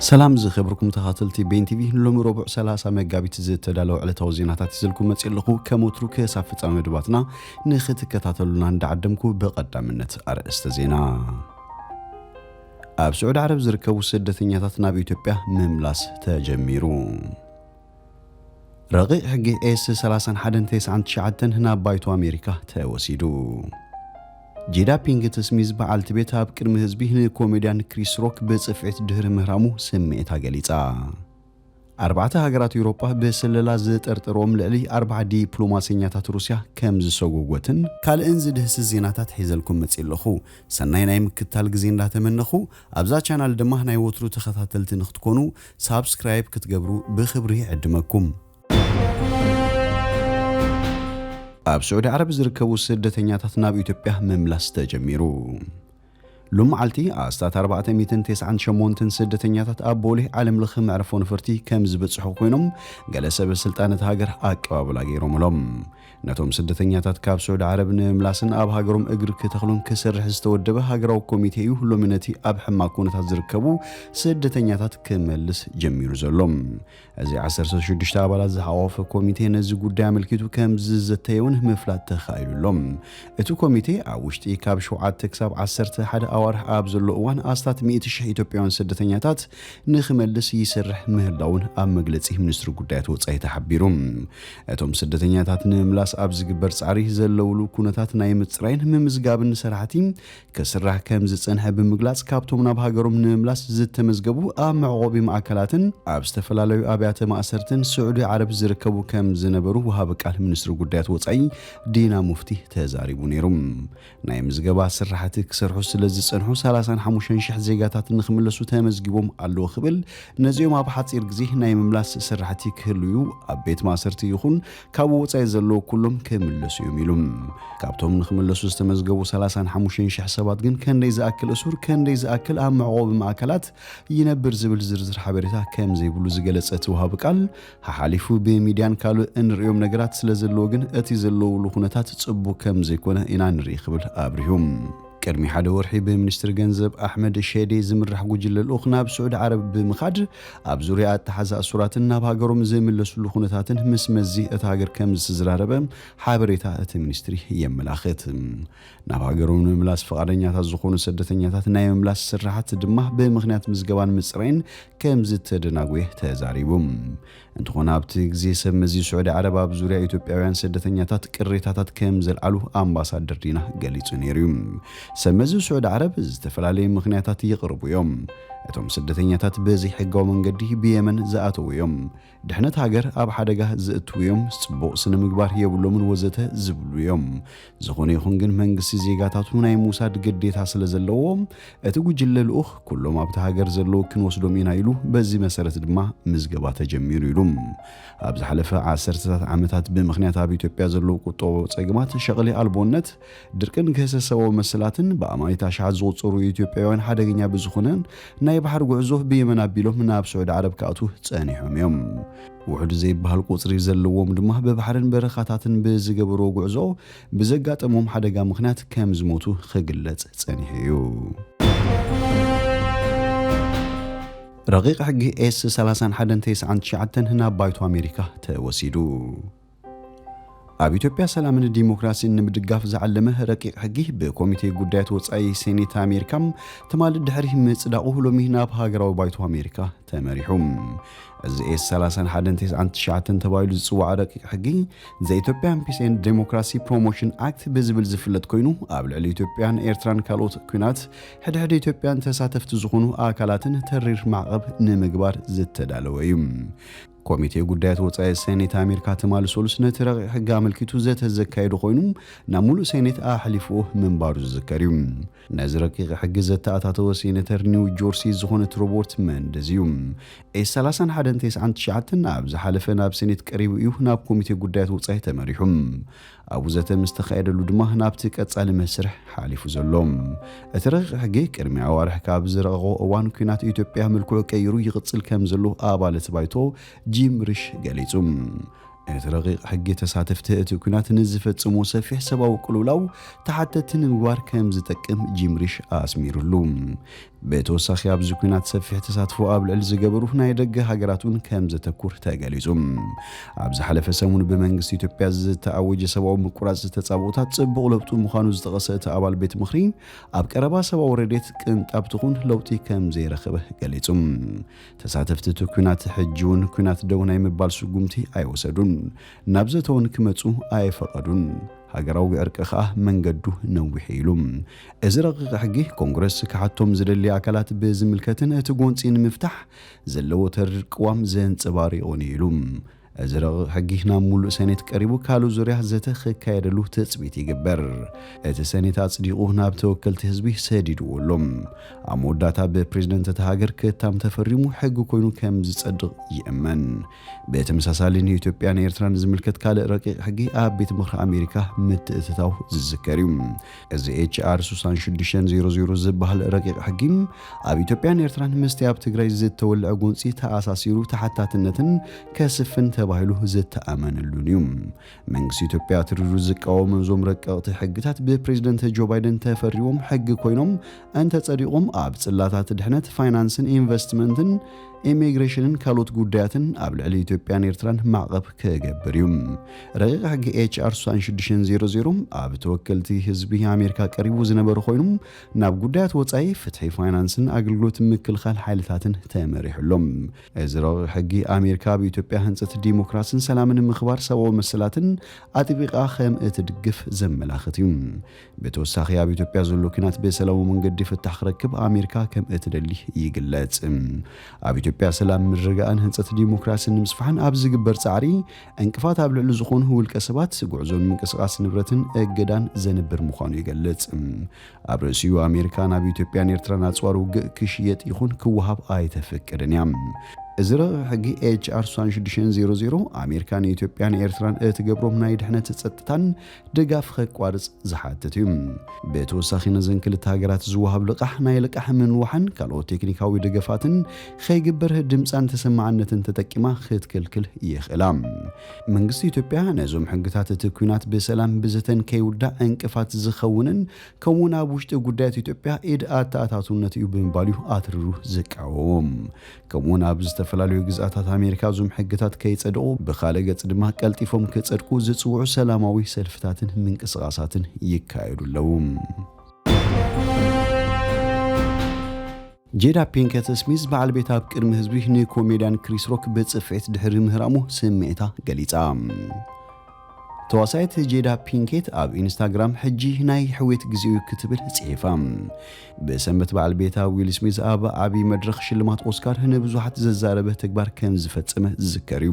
ሰላም ዝኸበርኩም ተኸታተልቲ ቤን ቲቪ፣ ሎሚ ረቡዕ ሰላሳ መጋቢት ዝተዳለወ ዕለታዊ ዜናታት ይዘልኩም መፅእ ኣለኹ። ከም ወትሩ ክሳብ ፍጻሜ መደባትና ንኽትከታተሉና እንዳዓደምኩ ብቐዳምነት ኣርእስተ ዜና። ኣብ ስዑዲ ዓረብ ዝርከቡ ስደተኛታት ናብ ኢትዮጵያ ምምላስ ተጀሚሩ። ረቂቕ ሕጊ ኤስ ሰላሳን ሓደን ተስዓን ትሽዓተን ናብ ባይቶ ኣሜሪካ ተወሲዱ። ጂዳ ፒንክት ስሚዝ በዓልቲ ቤት ኣብ ቅድሚ ህዝቢ ንኮሜድያን ክሪስ ሮክ ብጽፍዒት ድህሪ ምህራሙ ስምዒታ ገሊጻ። ኣርባዕተ ሃገራት ኤውሮጳ ብስለላ ዝጠርጠርዎም ልዕሊ ኣርባዓ ዲፕሎማሰኛታት ሩስያ ከም ዝሰጎጎትን ካልእን ዝድህስስ ዜናታት ሒዘልኩም መጽእ ኣለኹ። ሰናይ ናይ ምክታል ግዜ እንዳተመነኹ፣ ኣብዛ ቻናል ድማ ናይ ወትሩ ተኸታተልቲ ንክትኮኑ ሳብስክራይብ ክትገብሩ ብኽብሪ ይዕድመኩም። ኣብ ስዑዲ ዓረብ ዝርከቡ ስደተኛታት ናብ ኢትዮጵያ ምምላስ ተጀሚሩ። ሎመዓልቲ ኣስታት ኣርባዕተ ሚእትን ተስዓን ሸሞንተን ስደተኛታት ኣብ ቦሌ ዓለም ለኸ መዕርፎ ነፈርቲ ከም ዝበጽሑ ኮይኖም፣ ገለ ሰበ ስልጣን እታ ሃገር ኣቀባብላ ገይሮምሎም። ነቶም ስደተኛታት ካብ ስዑዲ ዓረብ ንምምላስን ኣብ ሃገሮም እግሪ ክተኽሉን ክሰርሕ ዝተወደበ ሃገራዊ ኮሚቴ እዩ ሎሚ ነቲ ኣብ ሕማቕ ኩነታት ዝርከቡ ስደተኛታት ክመልስ ጀሚሩ ዘሎ። እዚ ዓሰርተ ሽዱሽተ ኣባላት ዝሓቖፈ ኮሚቴ ነዚ ጉዳይ ኣመልኪቱ ከም ዝዘተየ እውን ምፍላጥ ተኻኢሉ ኣሎ። እቲ ኮሚቴ ኣብ ውሽጢ ካብ ሸውዓተ ክሳብ ዓሰርተ ሓደ ኣዋርሕ ኣብ ዘሎ እዋን ኣስታት ሚእቲ ሽሕ ኢትዮጵያውያን ስደተኛታት ንኽመልስ ይሰርሕ ምህላውን ኣብ መግለጺ ሚኒስትሪ ጉዳያት ወጻኢ ተሓቢሩ። እቶም ስደተኛታት ንምምላስ ኣብ ዝግበር ጻዕሪ ዘለውሉ ኩነታት ናይ ምጽራይን ምምዝጋብን ስራሕቲ ክስራሕ ከም ዝጸንሐ ብምግላጽ፣ ካብቶም ናብ ሃገሮም ንምምላስ ዝተመዝገቡ ኣብ መዕቆቢ ማእከላትን ኣብ ዝተፈላለዩ ኣብያተ ማእሰርትን ስዑዲ ዓረብ ዝርከቡ ከም ዝነበሩ ወሃቢ ቃል ሚኒስትሪ ጉዳያት ወጻኢ ዲና ሙፍቲ ተዛሪቡ ነይሩ። ናይ ምዝገባ ስራሕቲ ክሰርሑ ስለ ዝጸንሑ ሰላሳን ሓሙሽተን ሽሕ ዜጋታት ንኽምለሱ ተመዝጊቦም ኣለዉ ክብል፣ ነዚኦም ኣብ ሓጺር ግዜ ናይ ምምላስ ስራሕቲ ክህልዩ ኣብ ቤት ማእሰርቲ ይኹን ካብኡ ወጻኢ ዘለዉ ኩሎም ክምለሱ እዮም ኢሉ። ካብቶም ንኽምለሱ ዝተመዝገቡ ሰላሳን ሓሙሽተን ሽሕ ሰባት ግን፣ ከንደይ ዝኣክል እሱር፣ ከንደይ ዝኣክል ኣብ መዕቆቢ ማእከላት ይነብር ዝብል ዝርዝር ሓበሬታ ከም ዘይብሉ ዝገለጸ እቲ ወሃቢ ቃል፣ ሓሓሊፉ ብሚድያን ካልእ እንርእዮም ነገራት ስለ ዘለዎ ግን፣ እቲ ዘለውሉ ኩነታት ጽቡቕ ከም ዘይኮነ ኢና ንርኢ ክብል ኣብሪሁ። ቅድሚ ሓደ ወርሒ ብሚኒስትሪ ገንዘብ ኣሕመድ ሼዴ ዝምራሕ ጉጅለ ልኡኽ ናብ ስዑዲ ዓረብ ብምኻድ፣ ኣብ ዙርያ ኣተሓዛ እሱራትን ናብ ሃገሮም ዝምለስሉ ኩነታትን ምስ መዚ እታ ሃገር ከም ዝተዘራረበ ሓበሬታ እቲ ሚኒስትሪ የመላኽት። ናብ ሃገሮም ንምምላስ ፍቓደኛታት ዝኾኑ ስደተኛታት ናይ ምምላስ ስራሓት ድማ ብምኽንያት ምዝገባን ምጽራይን ከም ዝተደናጎየ ተዛሪቡ። እንተኾነ ኣብቲ ግዜ ሰብ መዚ ስዑዲ ዓረብ ኣብ ዙርያ ኢትዮጵያውያን ስደተኛታት ቅሬታታት ከም ዘልዓሉ ኣምባሳደር ዲና ገሊጹ ነይሩ እዩ። ሰብ መዚ ስዑዲ ዓረብ ዝተፈላለየ ምኽንያታት ይቕርቡ እዮም። እቶም ስደተኛታት በዘይ ሕጋዊ መንገዲ ብየመን ዝኣተዉ እዮም። ድሕነት ሃገር ኣብ ሓደጋ ዘእትዉ እዮም። ጽቡቕ ስነ ምግባር የብሎምን ወዘተ ዝብሉ እዮም። ዝኾነ ይኹን ግን መንግስቲ ዜጋታቱ ናይ ምውሳድ ግዴታ ስለ ዘለዎ፣ እቲ ጉጅለ ልኡኽ ኩሎም ኣብቲ ሃገር ዘለዉ ክንወስዶም ኢና ኢሉ፣ በዚ መሰረት ድማ ምዝገባ ተጀሚሩ ኢሉ። ኣብ ዝሓለፈ ዓሰርተታት ዓመታት ብምኽንያት ኣብ ኢትዮጵያ ዘለዉ ቁጠባዊ ጸገማት፣ ሸቕሊ ኣልቦነት፣ ድርቅን ክህሰሰቦ መሰላትን ብኣማኢት ኣሽሓት ዝቑጸሩ ኢትዮጵያውያን ሓደገኛ ብዝኾነ ናይ ባሕሪ ጉዕዞ ብየመን ኣቢሎም ናብ ስዑዲ ዓረብ ክኣትዉ ጸኒሖም እዮም። ውሑድ ዘይበሃል ቁጽሪ ዘለዎም ድማ ብባሕርን በረኻታትን ብዝገበርዎ ጉዕዞ ብዘጋጠሞም ሓደጋ ምኽንያት ከም ዝሞቱ ክግለጽ ጸኒሑ እዩ። ረቂቕ ሕጊ ኤስ ሰላሳን ሓደን ተስዓን ትሽዓተን ናብ ባይቶ ኣሜሪካ ተወሲዱ። ኣብ ኢትዮጵያ ሰላምን ዲሞክራሲን ንምድጋፍ ዝዓለመ ረቂቕ ሕጊ ብኮሚቴ ጉዳያት ወጻኢ ሴኔት ኣሜሪካ ትማሊ ድሕሪ ምጽዳቑ ሎሚ ናብ ሃገራዊ ባይቶ ኣሜሪካ ተመሪሑ። እዚ ኤስ ሰላሳን ሓደን ተስዓን ትሽዓተን ተባሂሉ ዝጽዋዕ ረቂቕ ሕጊ፣ The Ethiopian Peace and Democracy Promotion Act ብዝብል ዝፍለጥ ኮይኑ፣ ኣብ ልዕሊ ኢትዮጵያን ኤርትራን ካልኦት ኲናት ሕድሕድ ኢትዮጵያን ተሳተፍቲ ዝኾኑ ኣካላትን ተሪር ማዕቐብ ንምግባር ዝተዳለወ እዩ። ኮሚቴ ጉዳያት ወጻኢ ሴኔት ኣሜሪካ ትማሊ ሰሉስ ነቲ ረቂቕ ሕጊ ኣመልኪቱ ዘተ ዘካየዱ ኮይኑ፣ ናብ ሙሉእ ሴኔት ኣሕሊፍዎ ምንባሩ ዝዝከር እዩ። ነዚ ረቂቕ ሕጊ ዘተኣታተወ ሴኔተር ኒው ጆርሲ ዝኾነት ሮበርት መንደዝ እዩ። ኤስ ሰላሳን ሓደን ተስዓን ትሽዓተን ኣብ ዝሓለፈ ናብ ሴኔት ቀሪቡ እዩ ናብ ኮሚቴ ጉዳያት ወጻኢ ተመሪሑ። ኣብኡ ዘተ ምስ ተኻየደሉ ድማ ናብቲ ቀጻሊ መስርሕ ሓሊፉ ዘሎ። እቲ ረቂቕ ሕጊ ቅድሚ ኣዋርሕ ካብ ዝረቐቖ እዋን ኲናት ኢትዮጵያ መልክዑ ቀይሩ ይቕጽል ከም ዘሎ ኣባል እቲ ባይቶ ጂም ሪሽ ገሊጹ። እቲ ረቂቕ ሕጊ ተሳተፍቲ እቲ ኲናት ንዝፈጽሞ ሰፊሕ ሰብኣዊ ቅልውላው ተሓተትቲ ንምግባር ከም ዝጠቅም ጂም ሪሽ ኣስሚሩሉ። ብተወሳኺ ኣብዚ ኲናት ሰፊሕ ተሳትፎ ኣብ ልዕሊ ዝገበሩ ናይ ደገ ሃገራት እውን ከም ዘተኩር ተገሊጹ። ኣብ ዝሓለፈ ሰሙን ብመንግስቲ ኢትዮጵያ ዝተኣወጀ ሰብኣዊ ምቁራጽ ተጻብኦታት ጽቡቕ ለውጢ ምዃኑ ዝጠቐሰ እቲ ኣባል ቤት ምኽሪ፣ ኣብ ቀረባ ሰብኣዊ ረድኤት ቅንጣብ ትኹን ለውጢ ከም ዘይረኸበ ገሊጹ። ተሳተፍቲ እቲ ኲናት ሕጂ እውን ኲናት ደው ናይ ምባል ስጉምቲ ኣይወሰዱን፣ ናብ ዘተውን ክመጹ ኣይፈቐዱን። ሃገራዊ ዕርቂ ከኣ መንገዱ ነዊሕ ኢሉ። እዚ ረቂቕ ሕጊ ኮንግረስ ክሓቶም ዝደሊ ኣካላት ብዝምልከትን እቲ ጎንጺ ንምፍታሕ ዘለዎ ተሪር ቅዋም ዘንጸባሪቑን ኢሉ። እዚ ረቂቕ ሕጊ ናብ ሙሉእ ሰኔት ቀሪቡ ካልእ ዙርያ ዘተ ክካየደሉ ትጽቢት ይግበር። እቲ ሰኔት ኣጽዲቑ ናብ ተወከልቲ ህዝቢ ሰዲድዎ ኣሎ። ኣብ መወዳእታ ብፕሬዝደንት እታ ሃገር ክታም ተፈሪሙ ሕጊ ኮይኑ ከም ዝጸድቕ ይእመን። ብተመሳሳሊ ንኢትዮጵያን ኤርትራን ዝምልከት ካልእ ረቂቕ ሕጊ ኣብ ቤት ምኽሪ ኣሜሪካ ምትእትታው ዝዝከር እዩ። እዚ ኤች ኣር ሽዱሽተ ዜሮ ዜሮ ዝበሃል ረቂቕ ሕጊ ኣብ ኢትዮጵያን ኤርትራን ምስቲ ኣብ ትግራይ ዝተወልዐ ጎንፂ ተኣሳሲሩ ተሓታትነትን ከስፍን ተባሂሉ ዝተኣመነሉን እዩ። መንግስቲ ኢትዮጵያ ትርሩ ዝቃወም እዞም ረቀቕቲ ሕግታት ብፕሬዝደንት ጆ ባይደን ተፈሪዎም ሕጊ ኮይኖም እንተጸዲቖም ኣብ ጽላታት ድሕነት፣ ፋይናንስን ኢንቨስትመንትን፣ ኢሚግሬሽንን ካልኦት ጉዳያትን ኣብ ልዕሊ ኢትዮጵያን ኤርትራን ማዕቐብ ክገብር እዩ። ረቂቕ ሕጊ ኤች ኣር ሽዱሽተ ዜሮ ዜሮ ኣብ ተወከልቲ ህዝቢ ኣሜሪካ ቀሪቡ ዝነበረ ኮይኑ ናብ ጉዳያት ወጻኢ፣ ፍትሒ፣ ፋይናንስን ኣገልግሎት ምክልኻል ሓይልታትን ተመሪሑ ኣሎ። እዚ ረቂቕ ሕጊ ኣሜሪካ ኣብ ኢትዮጵያ ህንጸት ዲሞክራስን ሰላምን ምኽባር ሰብኣዊ መሰላትን ኣጥቢቓ ከም እትድግፍ ዘመላኽት እዩ። ብተወሳኺ ኣብ ኢትዮጵያ ዘሎ ኲናት ብሰላማዊ መንገዲ ፍታሕ ክረክብ ኣሜሪካ ከም እትደሊ ይግለጽ። ኣብ ኢትዮጵያ ሰላም፣ ምርግጋእን ህንጸት ዲሞክራስን ንምስፋሕን ኣብ ዝግበር ጻዕሪ ዕንቅፋት ኣብ ልዕሊ ዝኾኑ ውልቀ ሰባት፣ ጉዕዞን ምንቅስቓስ ንብረትን እገዳን ዘንብር ምዃኑ ይገልጽ። ኣብ ርእሲኡ ኣሜሪካ ናብ ኢትዮጵያን ኤርትራን ኣጽዋር ውግእ ክሽየጥ ይኹን ክወሃብ ኣይተፍቅድን እያ። እዚ ረቂቕ ሕጊ ኤች ኣር ሽዱሽተ ዜሮ ዜሮ ኣሜሪካ ንኢትዮጵያን ኤርትራን እትገብሮም ናይ ድሕነት ጸጥታን ድጋፍ ከቋርጽ ዝሓትት እዩ። ብተወሳኺ ነዘን ክልተ ሃገራት ዝወሃብ ልቃሕ ናይ ልቃሕ ምንዋሕን ካልኦት ቴክኒካዊ ደገፋትን ከይግበር ድምጻን ተሰማዕነትን ተጠቂማ ክትክልክል ይኽእላ። መንግስቲ ኢትዮጵያ ነዞም ሕግታት እቲ ኲናት ብሰላም ብዘተን ከይውዳእ ዕንቅፋት ዝኸውንን ከምኡውን ኣብ ውሽጢ ጉዳያት ኢትዮጵያ ኢድ ኣተኣታትውነት እዩ ብምባል እዩ ኣትሪሩ ዝቃወም። ከምኡውን ኣብ ዝተፈላለዩ ግዝኣታት ኣሜሪካ እዞም ሕግታት ከይጸድቑ፣ ብኻልእ ገጽ ድማ ቀልጢፎም ክጸድቁ ዝጽውዑ ሰላማዊ ሰልፍታትን ምንቅስቓሳትን ይካየዱ ኣለዉ። ጄዳ ፒንከት ስሚዝ በዓል ቤታ ኣብ ቅድሚ ህዝቢ ንኮሜድያን ክሪስ ሮክ ብጽፍዒት ድሕሪ ምህራሙ ስምዒታ ገሊጻ። ተዋሳኢት ጄዳ ፒንኬት ኣብ ኢንስታግራም ሕጂ ናይ ሕውየት ግዜኡ ክትብል ጽሒፋ። ብሰንበት በዓል ቤታ ዊል ስሚዝ ኣብ ዓቢ መድረኽ ሽልማት ኦስካር ንብዙሓት ዘዛረበ ተግባር ከም ዝፈጸመ ዝዝከር እዩ።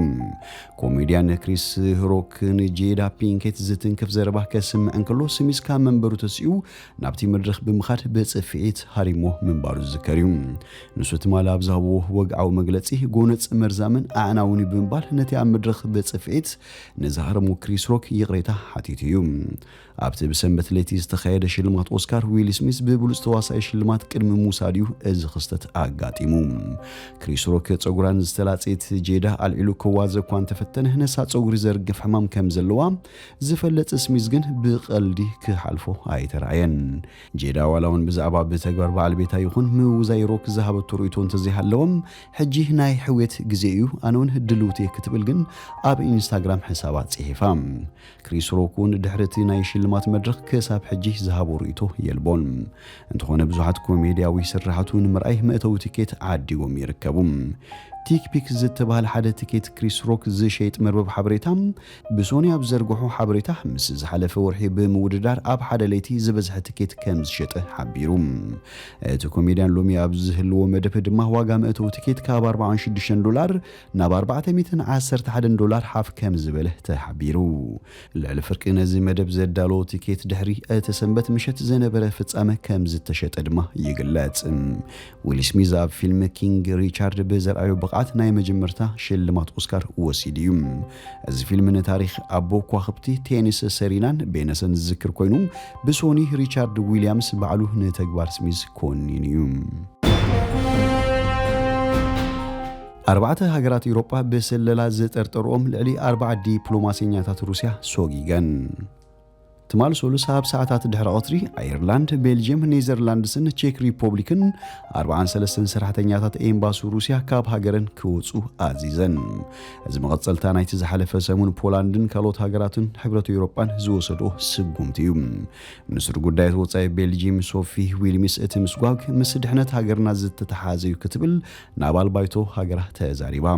ኮሜድያን ክሪስ ሮክ ንጄዳ ፒንኬት ዝትንክፍ ዘረባ ከስምዕ እንከሎ ስሚዝ ካብ መንበሩ ተሲኡ ናብቲ መድረኽ ብምኻድ ብጽፍዒት ሃሪሞ ምንባሩ ዝዝከር እዩ። ንሱ ትማሊ ኣብ ዝሃብዎ ወግዓዊ መግለጺ፣ "ጎነጽ መርዛምን ኣዕናውን እዩ" ብምባል ነቲ ኣብ መድረኽ ብጽፍዒት ንዝሃረሙ ክሪስ ሮክ ይቕሬታ ሓቲቱ እዩ። ኣብቲ ብሰንበት ለይቲ ዝተኻየደ ሽልማት ኦስካር፣ ዊል ስሚዝ ብብሉጽ ተዋሳኢ ሽልማት ቅድሚ ምውሳድ እዩ እዚ ክስተት ኣጋጢሙ። ክሪስ ሮክ ጸጉራን ዝተላጸየት ጄዳ ኣልዒሉ ክዋዘ እኳ እንተፈተነ፣ ነሳ ጸጉሪ ዘርግፍ ሕማም ከም ዘለዋ ዝፈለጥ ስሚዝ ግን ብቐልዲ ክሓልፎ ኣይተራእየን። ጄዳ ዋላ እውን ብዛዕባ ብተግባር በዓል ቤታ ይኹን ምውዛይ ሮክ ዝሃበቶ ርእይቶ እንተዘይሃለዎም፣ "ሕጂ ናይ ሕውየት ግዜ እዩ፣ ኣነ እውን ድልውቲ እየ" ክትብል ግን ኣብ ኢንስታግራም ሕሳባ ጽሒፋ። ክሪስ ሮክ እውን ድሕሪ እቲ ናይ ሽልማት መድረኽ ክሳብ ሕጂ ዝሃቦ ርእይቶ የልቦን። እንተኾነ ብዙሓት ኮሜድያዊ ስርሓቱ ንምርኣይ መእተዊ ቲኬት ዓዲዎም ይርከቡ። ቲክፒክ ዝተባህለ ሓደ ቲኬት ክሪስ ሮክ ዝሸይጥ መርበብ ሓበሬታ ብሶኒ ኣብ ዘርግሖ ሓበሬታ፣ ምስ ዝሓለፈ ወርሒ ብምውድዳር ኣብ ሓደ ለይቲ ዝበዝሐ ቲኬት ከም ዝሸጠ ሓቢሩ። እቲ ኮሜድያን ሎሚ ኣብ ዝህልዎ መደብ ድማ ዋጋ መእተዊ ቲኬት ካብ ኣርባዓን ሽዱሽተን ዶላር ናብ ኣርባዕተ ሚእትን ዓሰርተ ሓደን ዶላር ሓፍ ከም ዝበለ ተሓቢሩ። ልዕሊ ፍርቂ ነዚ መደብ ዘዳለዎ ቲኬት ድሕሪ እቲ ሰንበት ምሸት ዝነበረ ፍጻመ ከም ዝተሸጠ ድማ ይግለጽ። ዊል ስሚዝ ኣብ ፊልም ኪንግ ሪቻርድ ብዘርኣዮ ብቕዓት ናይ መጀመርታ ሽልማት ኦስካር ወሲዱ እዩ። እዚ ፊልም ንታሪኽ ኣቦ ከዋኽብቲ ቴኒስ ሰሪናን ቤነሰን ዝዝክር ኮይኑ፣ ብሶኒ ሪቻርድ ዊልያምስ ባዕሉ ንተግባር ስሚዝ ኮኒኑ እዩ። ኣርባዕተ ሃገራት ኤውሮጳ ብስለላ ዝጠርጠርኦም ልዕሊ ኣርባዓ ዲፕሎማሰኛታት ሩስያ ሶጊገን። ትማል ሶሉስ ኣብ ሰዓታት ድሕሪ ቀትሪ፣ ኣየርላንድ፣ ቤልጅየም፣ ኔዘርላንድስን ቼክ ሪፖብሊክን ኣርባዓን ሰለስተን ሰራሕተኛታት ኤምባሲ ሩስያ ካብ ሃገረን ክወጹ ኣዚዘን። እዚ መቐጸልታ ናይቲ ዝሓለፈ ሰሙን ፖላንድን ካልኦት ሃገራትን ሕብረት ኤውሮጳን ዝወሰድኦ ስጉምቲ እዩ። ሚኒስትሪ ጉዳያት ወጻኢ ቤልጅየም ሶፊ ዊልሚስ፣ እቲ ምስጓግ ምስ ድሕነት ሃገርና ዝተተሓሓዘ እዩ ክትብል ንኣባል ባይቶ ሃገራ ተዛሪባ።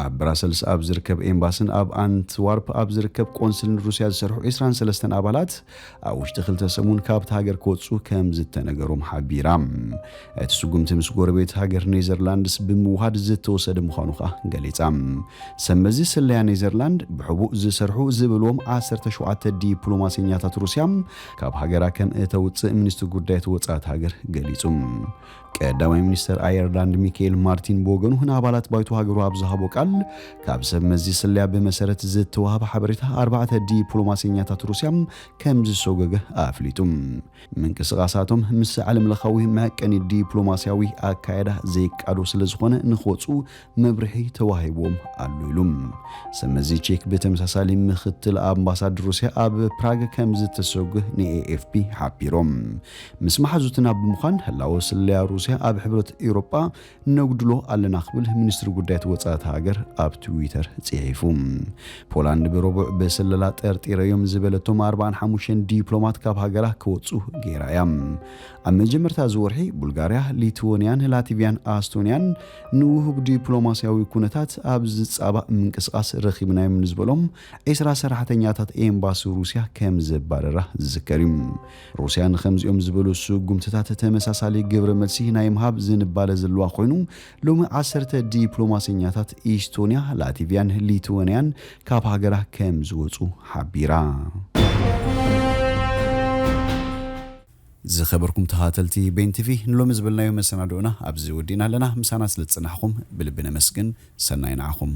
ኣብ ብራሰልስ ኣብ ዝርከብ ኤምባስን ኣብ ኣንትዋርፕ ኣብ ዝርከብ ቆንስልን ሩስያ ዝሰርሑ ዒስራን ሰለስተን ኣባላት ኣብ ውሽጢ ክልተ ሰሙን ካብቲ ሃገር ክወጹ ከም ዝተነገሮም ሓቢራ። እቲ ስጉምቲ ምስ ጎረቤት ሃገር ኔዘርላንድስ ብምውሃድ ዝተወሰደ ምዃኑ ከኣ ገሊጻ። ሰብ መዚ ስለያ ኔዘርላንድ ብሕቡእ ዝሰርሑ ዝብልዎም ዓሰርተ ሸውዓተ ዲፕሎማሰኛታት ሩስያ ካብ ሃገራ ከም እተውጽእ ሚኒስትሪ ጉዳያት ወጻእቲ ሃገር ገሊጹ። ቀዳማይ ሚኒስተር ኣየርላንድ ሚካኤል ማርቲን ብወገኑ ንኣባላት ባይቶ ሃገሩ ኣብ ዝሃቦ ቃል፣ ካብ ሰብ መዚ ስለያ ብመሰረት ዝተዋህበ ሓበሬታ ኣርባዕተ ዲፕሎማሰኛታት ሩስያ ከም ዝሰጎገ ኣፍሊጡ። ምንቅስቓሳቶም ምስ ዓለም ለኻዊ መዐቀኒ ዲፕሎማስያዊ ኣካያዳ ዘይቃዶ ስለ ዝኾነ ንክወፁ መብርሒ ተዋሂብዎም ኣሎ ኢሉ። ሰብ መዚ ቼክ ብተመሳሳሊ ምክትል ኣምባሳደር ሩስያ ኣብ ፕራግ ከም ዝተሰጉ ንኤኤፍፒ ሓቢሮም። ምስ መሓዙትና ብምዃን ህላወ ስለያ ሩስያ ኣብ ሕብረት ኤውሮጳ ነጉድሎ ኣለና ክብል ሚኒስትሪ ጉዳያት ወጻእቲ ሃገር ኣብ ትዊተር ጽሒፉ። ፖላንድ ብረቡዕ ብስለላ ጠርጢረዮም ዝበለቶም ኣርባዓን ሓሙሽተን ዲፕሎማት ካብ ሃገራ ክወጹ ገይራ እያ። ኣብ መጀመርታ እዚ ወርሒ ቡልጋርያ፣ ሊትወንያን ላቲቪያን ኣስቶንያን ንውሁብ ዲፕሎማስያዊ ኩነታት ኣብ ዝጻባእ ምንቅስቓስ ረኺብናዮም ንዝበሎም ዒስራ ሰራሕተኛታት ኤምባሲ ሩስያ ከም ዘባረራ ዝዝከር እዩ። ሩስያ ንኸምዚኦም ዝበሉ ስጉምትታት ተመሳሳሊ ግብረ መልሲ ናይ ምሃብ ዝንባለ ዘለዋ ኮይኑ፣ ሎሚ ዓሰርተ ዲፕሎማሰኛታት ኢስቶንያ፣ ላቲቪያን ሊትወንያን ካብ ሃገራ ከም ዝወጹ ሓቢራ። ዝኸበርኩም ተኸታተልቲ ቤን ቲቪ፣ ንሎሚ ዝበልናዮ መሰናድኦና ኣብዚ ወዲእና ኣለና። ምሳና ስለ ዝጸናሕኩም ብልቢ ነመስግን። ሰናይ ንዓኹም።